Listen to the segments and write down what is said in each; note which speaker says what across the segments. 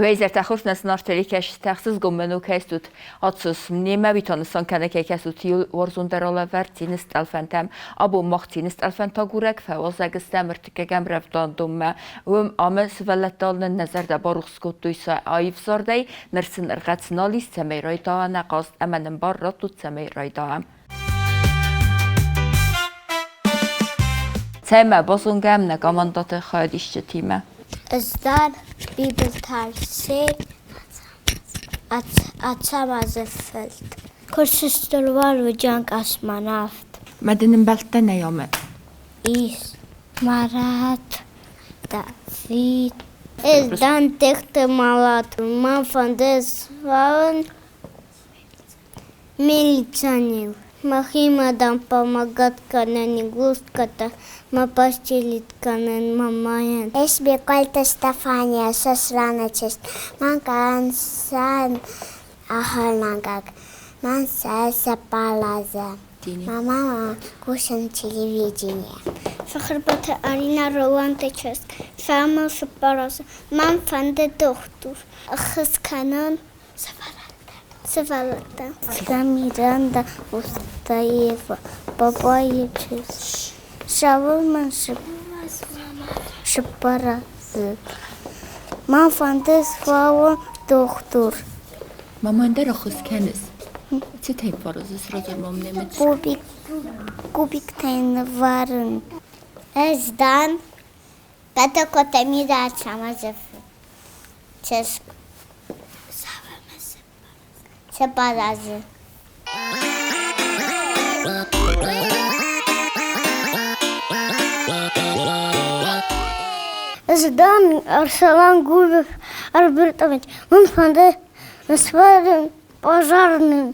Speaker 1: Вейзертӕ хуртнӕ телекӕсджытӕ ӕхсызгон у кӕстут. Ацус, немӕ уитонысон кӕнӕ кӕй кӕсут иу уарзондӕр алӕвӕрд цины стъӕлфӕнтӕм. Абон мах цины стъӕлфӕнтӕ агурӕг фӕуазӕг стӕм ӕртыккӕгӕм рӕвдауӕндонмӕ. Уым ӕмӕ сывӕллӕттӕ нын нӕ зӕрдӕ барухс кодтой сӕ аив зардӕй, ныр сын ӕрхъӕц нал ис, цӕмӕй райдайа нӕ хъазт ӕмӕ нын бар раттут, цӕмӕй райдайӕм. Цӕмӕ базонгӕм нӕ командӕты хайадисджытимӕ?
Speaker 2: Ӕз дӕр Бибылтарсей Ацӕмӕзы фырт. Куырсыстылвӕр уыджан космонавт.
Speaker 1: Мӕ дын ӕмбӕлттӕ нӕй ӕмӕ?
Speaker 2: Ис. Марат, Давид. Ӕз дӕн Тыхты Малат. Мӕн фӕнды суӕвын Милиционер. Мӕхимӕ, дам, помогать кӕнын, игрушкӕтӕ мӕ постелить кӕнын мамайӕн.
Speaker 3: Эс Бекъойты Стефания, Сосланы чызг. Мӕн кӕнсӕн ахуыргӕнӕг. Мӕн сӕ палазы. Мама кусын телевидение.
Speaker 2: Сахарбаты Арина Роланты чызг. Фӕмыл цыппар азы. Мӕн фӕнды дохтыр. Ӕххуыс кӕнын Сывӕллӕттӕ.
Speaker 3: Миранда Устаева, Бабайы чызг. Савылмӕ сыппаразы. Мӕн фӕнды суӕвын дохтыр.
Speaker 1: Мама ӕндӕр ӕххуыс кӕныс? Цытӕй фӕразыс радзур мӕм немыц?
Speaker 3: Кубиктӕ нывӕрын.
Speaker 2: Ӕз дӕн Бӕтӕхъоты Мира Ацӕмӕзы чызг. Цыппар азы.
Speaker 3: Ӕз дӕн Арсалан Гуров Альбертович. Мӕн фӕнды сфӕрын пожарным.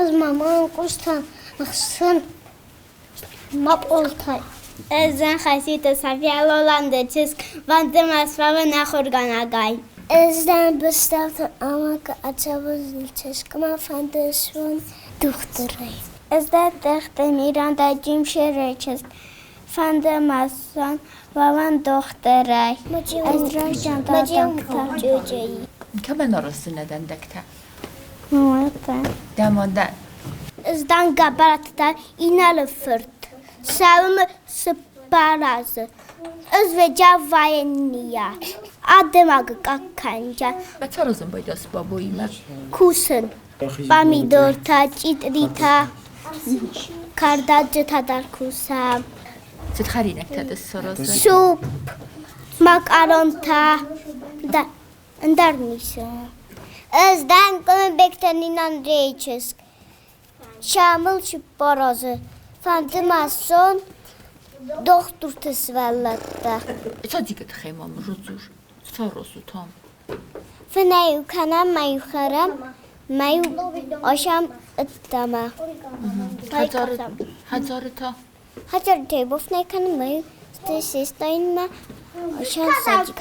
Speaker 2: Ӕз мамӕн куыстӕн ӕхсӕн мӕкъуылтӕй. Ӕз дӕн Хаситы Софья Лоланды чызг, фӕнды мӕ суӕвын ахуыргӕнӕгӕй.
Speaker 3: Ӕз дӕн Бестауты ӕмӕ Ацӕмӕзы чызг, мӕ фӕнды суын дохтырӕй.
Speaker 2: Ӕз дӕн Тъехты Миранда Джимшеры чызг, фӕнды мӕ суын уӕвын дохтырӕй.
Speaker 3: Ӕз райсдзӕн дӕндӕгтӕ.
Speaker 1: Кӕмӕн араздзынӕ дӕндӕгтӕ?
Speaker 2: Мамӕтӕ.
Speaker 1: Дӕ мадӕн.
Speaker 2: Ӕз дӕн Гӕбӕраты Иналы фырт. Цӕуы цыппар азы. Ӕз ведя военния. Адӕймагы къахкӕнджа.
Speaker 1: Бацаразын байдас бабуимӕ.
Speaker 2: Кусын. Пъамидортӕ, чъитъритӕ, кӕрдӕджытӕ дӕр кусӕм.
Speaker 1: Цы хӕринӕгтӕ дӕ саразай?
Speaker 2: Суп, макаронтӕ, ӕндӕр ницы.
Speaker 3: Ӕз дӕн Хъуылымбегты Нина Андрейы чызг. Шамыл 40 азы. Фӕнды мӕ сон дохтырты сывӕллӕттӕ.
Speaker 1: Цадзикы тыххӕй ма мын радзур. Фӕрасут ам.
Speaker 3: Фынӕй-иу кӕнӕм, мӕ-иу хӕрӕм, мӕ-иу асӕм ӕддӕмӕ.
Speaker 1: Хӕдзары та?
Speaker 3: Хӕдзары та фынӕй кӕнӕм, мӕ-иу сестӕимӕ асӕм садик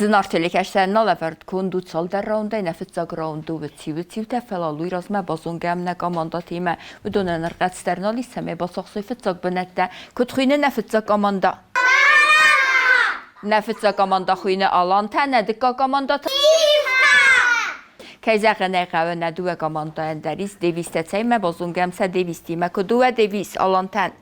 Speaker 1: Зынаргъ телекӕсӕн нал ӕвӕрд конд у цалдӕр раундӕй, нӕ фыццаг раунд у уыциу-уыциутӕ, фӕлӕ уый размӕ базонгӕ нӕ командӕтимӕ. Уыдонӕн ӕрхъӕцдӕр нал ис, цӕмӕй бацахсой фыццаг бынӕттӕ. Куыд хуыйны нӕ фыццаг командӕ? Нӕ фыццаг командӕ хуыйны Алантӕ, нӕ дыккаг командӕ та Кӕй зӕгъын ӕй хъӕуы, нӕ дыууӕ командӕйӕн дӕр ис девизтӕ. Цӕй-ма базонгӕм сӕ девизтимӕ. Куыд у уӕ девиз Алантӕн?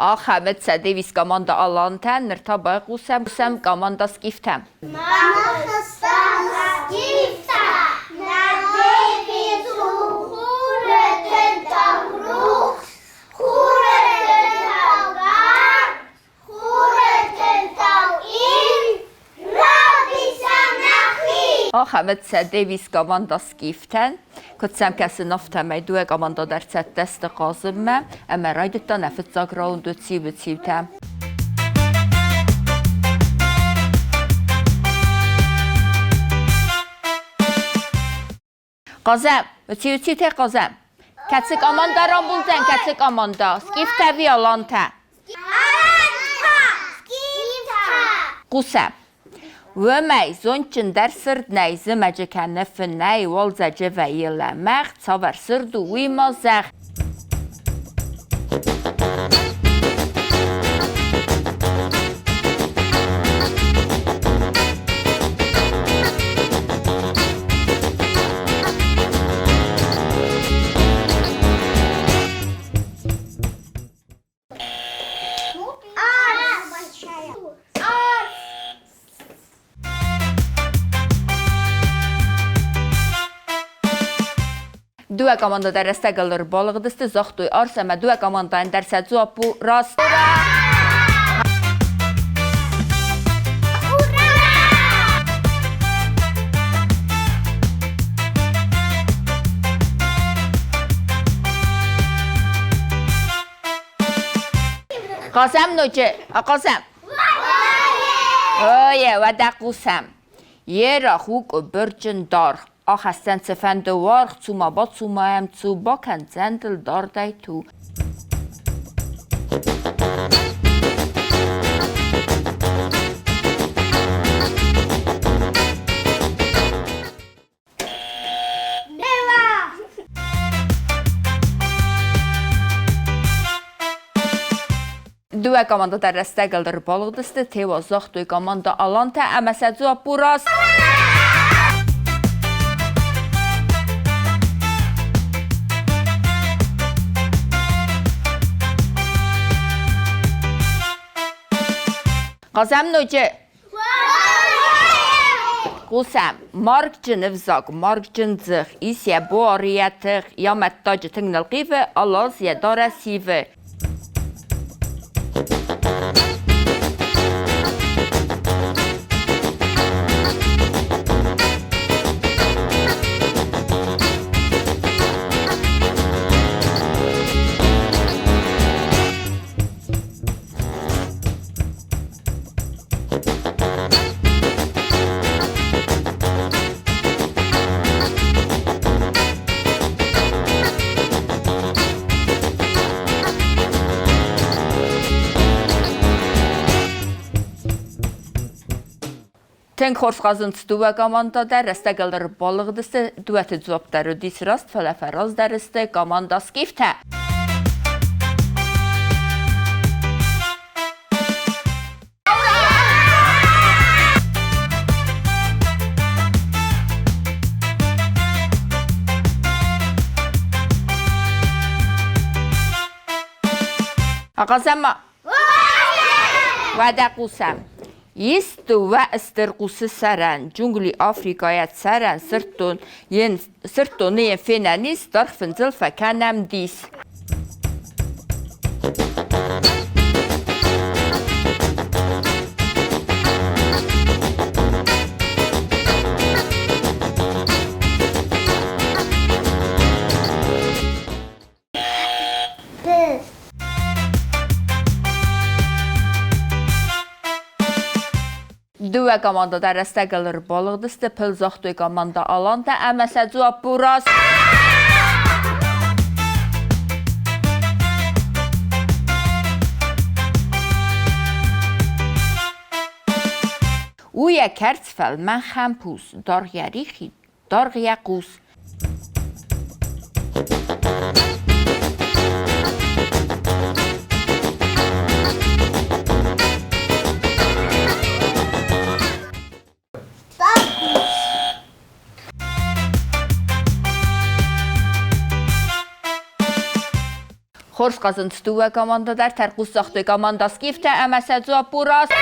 Speaker 1: Ахӕмы Цӕдевис команда Алантӕн, ныр та байхъусӕм сӕм команда Скифтӕм. Ахӕмы Цӕдевис команда Скифтӕн, куыд сӕм кӕсын, афтӕмӕй дыууӕ команда дӕр цӕттӕ сты хъазынмӕ ӕмӕ райдыдта нӕ фыццаг раунд уыциу-уыциутӕ. Хъазӕм. Циу-циутӕ хъазӕм. Кӕцы команда рамбулдзӕн, кӕцы команда? Скифтӕ ӕви алантӕ?
Speaker 3: Алантӕ! Скифтӕ!
Speaker 1: Хъусӕм. Уымӕй зондджындӕр сырд нӕй, зымӕджы кӕны фынӕй, уалдзӕджы вӕййы лӕмӕгъ, цавӕр сырд у, уый ма зӕгъ. Дыууӕ командӕ дӕр рӕстӕгыл ӕрбалыгъдысты, загътой арс ӕмӕ дыууӕ командӕйӕн дӕр сӕ дзуапп у раст. Хъазӕм ноджы, хъазӕм. Ое, уӕдӕ хъусӕм. Ерах у къуыбырджын даргъ. Ахӕссӕн цыфӕнды уаргъ, цума бацума йӕм цу, бакӕндзӕн дыл дардӕй ту. Дыууӕ командӕ дӕр рӕстӕгыл ӕрбалыгъдысты, теуа загътой командӕ Алантӕ ӕмӕ сӕ дзуапп у раст. Хъазӕм ноджы. Хъусӕм, маргджын ӕвзаг, маргджын дзых, ис йӕ буар, йӕ тых, йӕ амӕттаджы тынг нылхъивы, алаз йӕ дарӕс ивы. Тынг хорз хъазынц дыууӕ командӕ дӕр, рӕстӕгыл ӕрбалыгъдысты, дыууӕты дзуапп дӕр уыдис раст, фӕлӕ фӕраздӕр сты командӕ Скифтӕ. Ахъазӕм-ма. Уӕдӕ хъусӕм. Ис дыууӕ стыр къусы сӕрӕн, джунгли Африкӕйӕ цӕрӕн сырддон, сырддоны йын фенӕн ис, даргъ фындзыл фӕкӕнӕм дис. Дыууӕ командӕ дӕр рӕстӕгыл ӕрбалыгъдысты, пыл загътой командӕ Алантӕ ӕмӕ сӕ дзуапп у раст. У йӕ кӕрц фӕлмӕн хӕмпус, даргъ йӕ рихи, даргъ йӕ хъус. Хорз хъазынц дыууӕ командӕ дӕр, тӕрхъус загътой командӕ Скифтӕ ӕмӕ сӕ дзуапп у раст.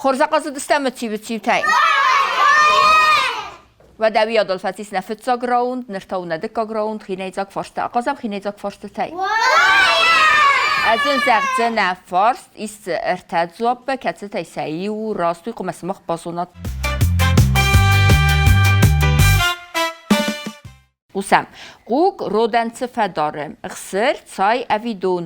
Speaker 1: Хорз ахъазыдыстӕм циу-циутӕй. Уӕдӕ уый адыл фӕцис нӕ фыццаг раунд, ныр та у нӕ дыккаг раунд, хинӕйдзаг фарста. Ахъазӕм хинӕйдзаг фарстытӕй. Ӕз ын зӕгъдзынӕ фарст, ис дзы ӕртӕ дзуаппы, кӕцытӕй сӕ иу у раст, уый хъуамӕ сымах базонат. Хъусӕм. Хъуг родӕн цы фӕдары? Ӕхсыр, цай ӕви дон?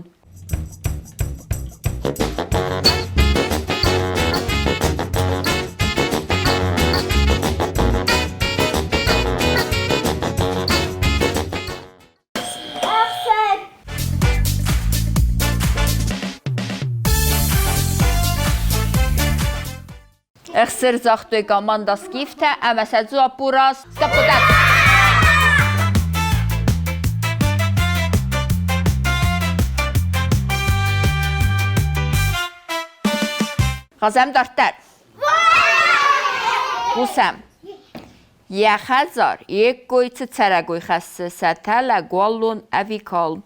Speaker 1: Ӕхсыр загътой команда Скифтӕ ӕмӕ сӕ дзуапп у раст. Скаппутат! Хъазӕм дарддӕр. Хъусӕм. Йӕ хӕдзар йе ккой цы цӕрӕгой хӕссы, сӕтӕлӕг, уаллон ӕви калм?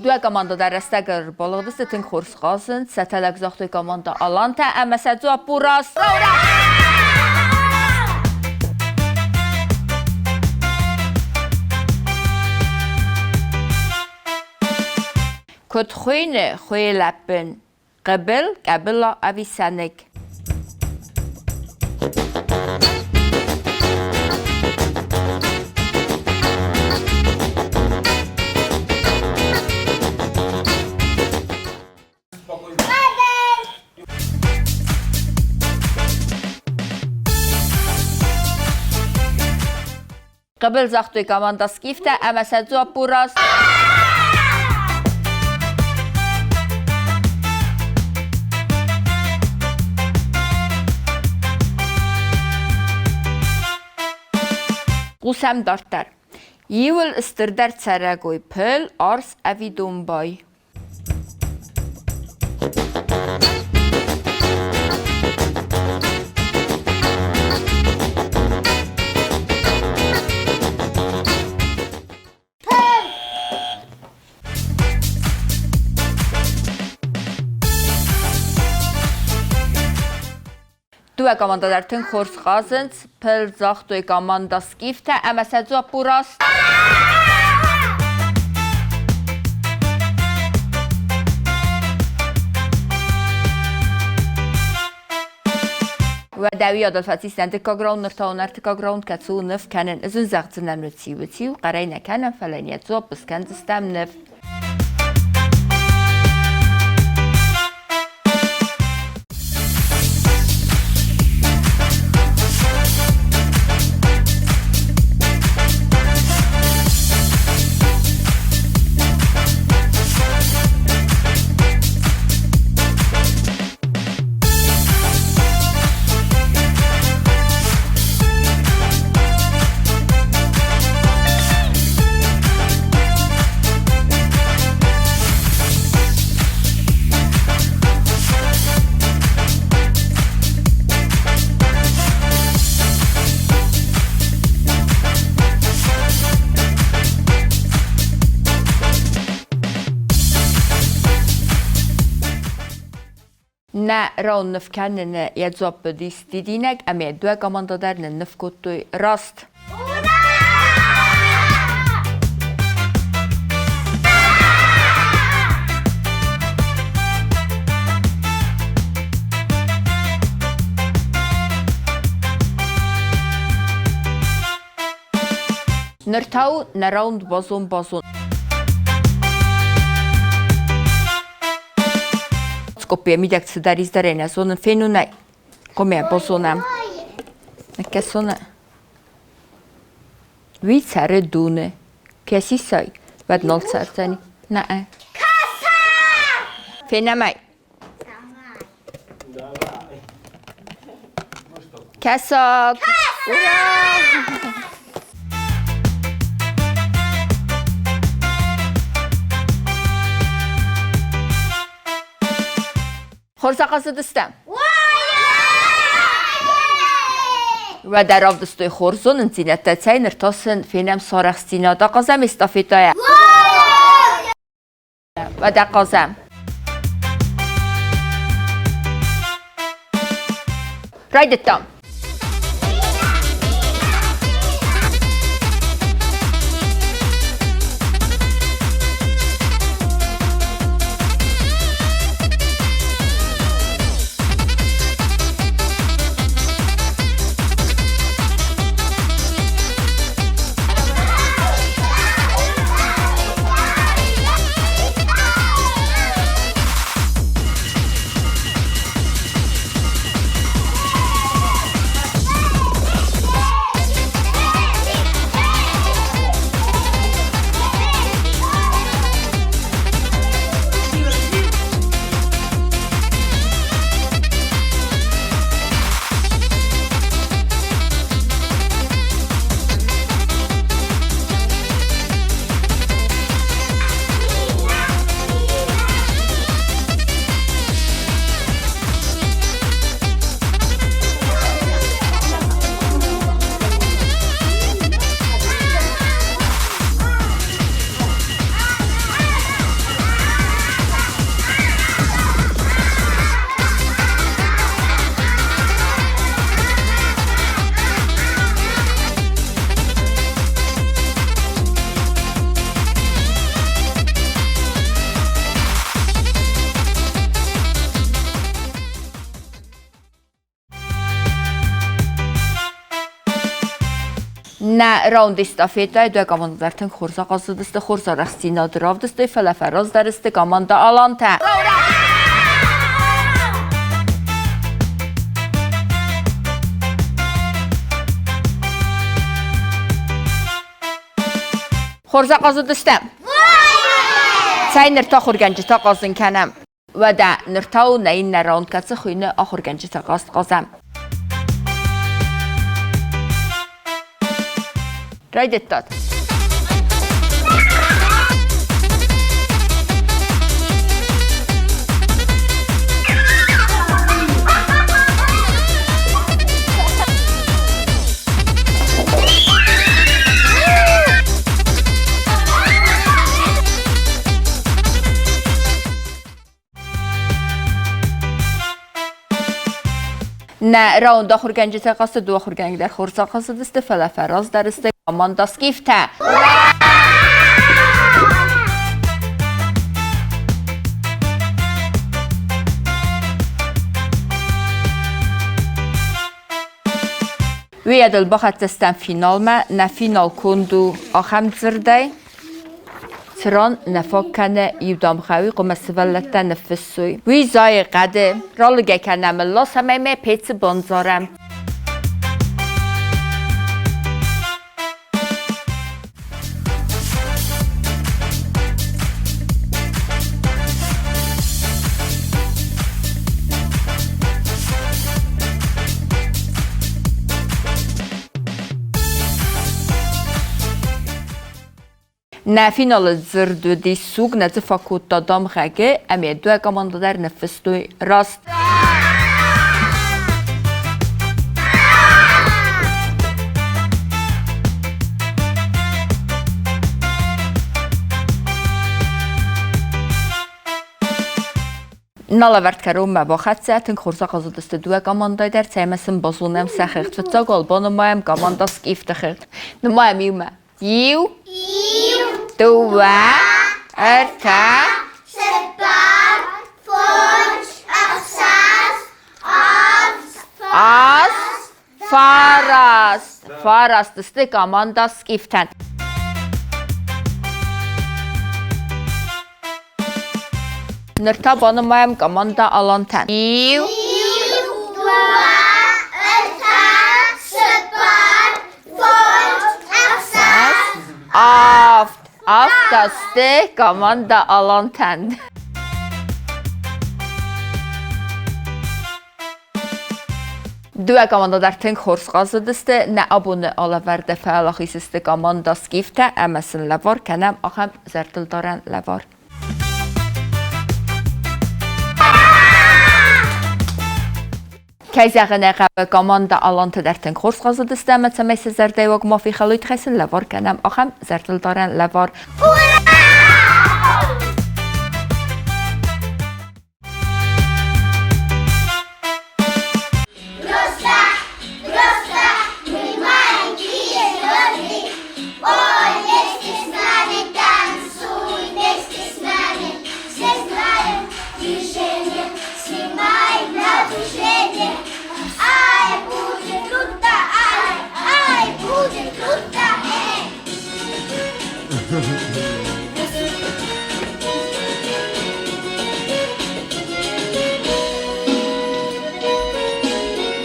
Speaker 1: Дыууӕ командӕ дӕр рӕстӕг ӕрбалыгъдысты тынг хорз хъазынц. Сӕтӕлӕг загътой командӕ Алантӕ ӕмӕ сӕ дзуапп у раст. Ура! Куыд хуыйны хуыйы лӕппын? Хъыбыл, къӕбыла ӕви сӕныкк? Хъыбыл загътой команда Скифтӕ ӕмӕ сӕ дзуапп у раст. Хъусӕм дарддӕр. Иуыл стырдӕр цӕрӕгой пыл, арс ӕви домбай? Дыууӕ командӕ дӕр тынг хорз хъазынц. Пыл загътой командӕ Скифтӕ ӕмӕ сӕ дзуапп у раст. Уӕдӕ уый адыл фӕцис нӕ дыккаг раунд, ныр та уын ӕртыккаг раунд, кӕцы у ныв кӕнын. Ӕз уын зӕгъдзынӕн уыциу-уыциу, хъӕрӕй нӕ кӕнӕм, фӕлӕ йын йӕ дзуапп скӕндзыстӕм ныв. Нӕ раунд ныв кӕныны йӕ дзуапп уыдис дидинӕг ӕмӕ дыууӕ командӕ дӕр нынныв кодтой раст. Ныр та у нӕ раунд базон-базон. Скопье мидӕг цыдӕр издӕрӕй нӕ зонын, фенун ӕй. Къуме бозонӕм. Кӕсона. Уый цӕры дуны. Кӕсис ӕй, уӕд нал цӕрдзӕни. Нӕ. Фенӕм ӕй. Кӕсаг! Ура! Хорз ахъазыдыстӕм? Уӕдӕ равдыстой хорз зонындзинӕдтӕ, цӕй ныр та сын фенӕм сарӕхстдзинад. Ахъазӕм эстафетӕйӕ. Уӕдӕ хъазӕм. Райдыдтам. Нӕ раунд эстафетӕйы дыууӕ командӕ дӕр тынг хорз ахъазыдысты, хорз арӕхстдзинад равдыстой, фӕлӕ фӕраздӕр сты командӕ Алантӕ. Хорз ахъазыдыстӕм? Цӕй ныр та ахуыргӕнджытӕ хъазын кӕнӕм. Уӕдӕ ныр та у нӕ иннӕ раунд, кӕцы хуыйны ахуыргӕнджыты хъазт хъазӕм. Райдыдтат. Нӕ раунд ахуыргӕнджытӕ хъазты дыууӕ ахуыргӕнӕг дӕр хорз ахъазыдысты, фӕлӕ фӕраздӕр сты команда Скифтӕ. Уыйадыл бахӕццӕ стӕм финалмӕ. Нӕ финал конд у ахӕм дзырдӕй, цыран нӕ фаг кӕны иу дамгъӕ, хъуамӕ сывӕллӕттӕ ныффыссой. Уый зайы хъӕды, ралыгӕй кӕнӕм ыл лас ӕмӕ мӕ пецы бандзарӕм. Нӕ финалы дзырд уыди суг, нӕ дзы фӕкодта дамгъӕ Г, ӕмӕ дыууӕ командӕ дӕр ныффыстой раст. Налӕвӕрд кӕронмӕ бахӕццӕ, тынг хорз ахъазыдысты дыууӕ командӕйы дӕр, цӕмӕй сын базонӕм сӕ хыгъд. Фыццаг уал банымайӕм командӕ Скифты хыгъд. Нымайӕм иумӕ. Иу, дыууӕ, ӕртӕ,
Speaker 3: цыппар, фондз, ӕхсӕз, авд,
Speaker 1: аст, фараст. Фараст сты командӕ Скифтӕн. Ныр та банымайӕм командӕ Алантӕн. Иу,
Speaker 3: дыууӕ, ӕртӕ, цыппар, фондз, ӕхсӕз,
Speaker 1: авд. Авд сты командӕ Алантӕн. Дыууӕ командӕ дӕр тынг хорз хъазыдысты. Нӕ абоны алӕвӕрды фӕуӕлахиз сты командӕ Скифтӕ ӕмӕ сын лӕвар кӕнӕм ахӕм зӕрдылдарӕн лӕвар. Кӕй зӕгъын ӕй хъӕуы, командӕ Аланты дӕр тынг хорз хъазыдысты ӕмӕ цӕмӕй сӕ зӕрдӕйы ма фехӕлой, тыххӕй сын лӕвар кӕнӕм ахӕм зӕрдылдарӕн лӕвар.
Speaker 3: Просто, просто мы маленькие звезды. Ой, вместе с нами танцуй, вместе с нами. Все знаем движение, снимай напряжение. Ай, будет круто, ай, ай, будет круто, эй.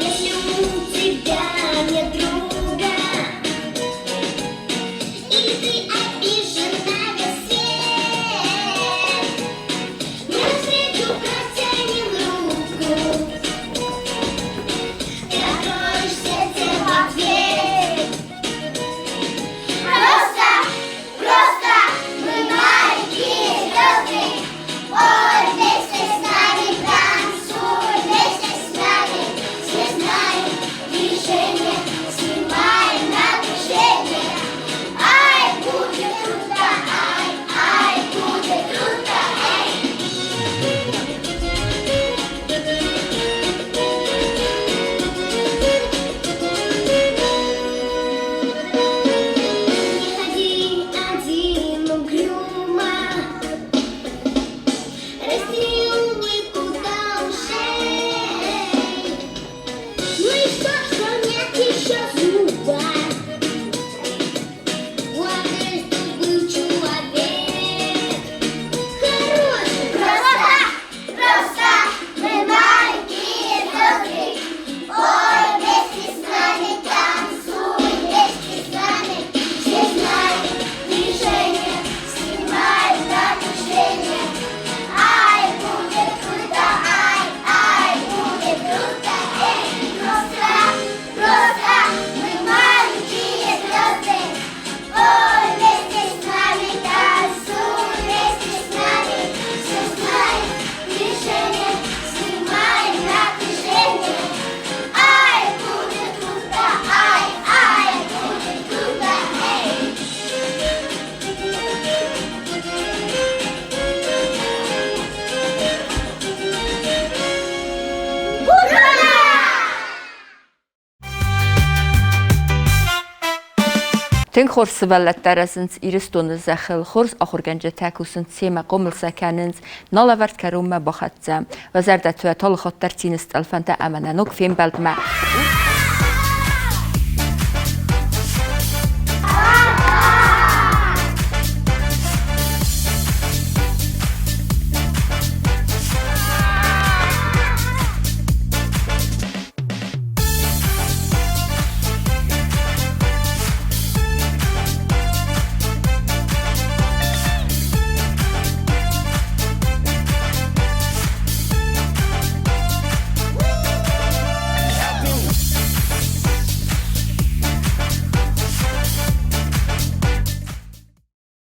Speaker 3: Если у тебя нет друга, или ты обижен на весь свет, мы навстречу протянем руку, ты откроешь сердце в ответ. Просто, просто мы.
Speaker 1: Тынг хорз сывӕллӕттӕ рӕзынц Ирыстоны зӕххыл, хорз ахуыргӕнджытӕ кусынц семӕ, хъомыл сӕ кӕнынц, нӕ лӕвӕрд кӕронмӕ бахӕццӕ. Уӕ зӕрдӕтӕ талыхатдӕр цины стъӕлфӕнтӕ ӕмӕ нӕ ног фембӕлдмӕ.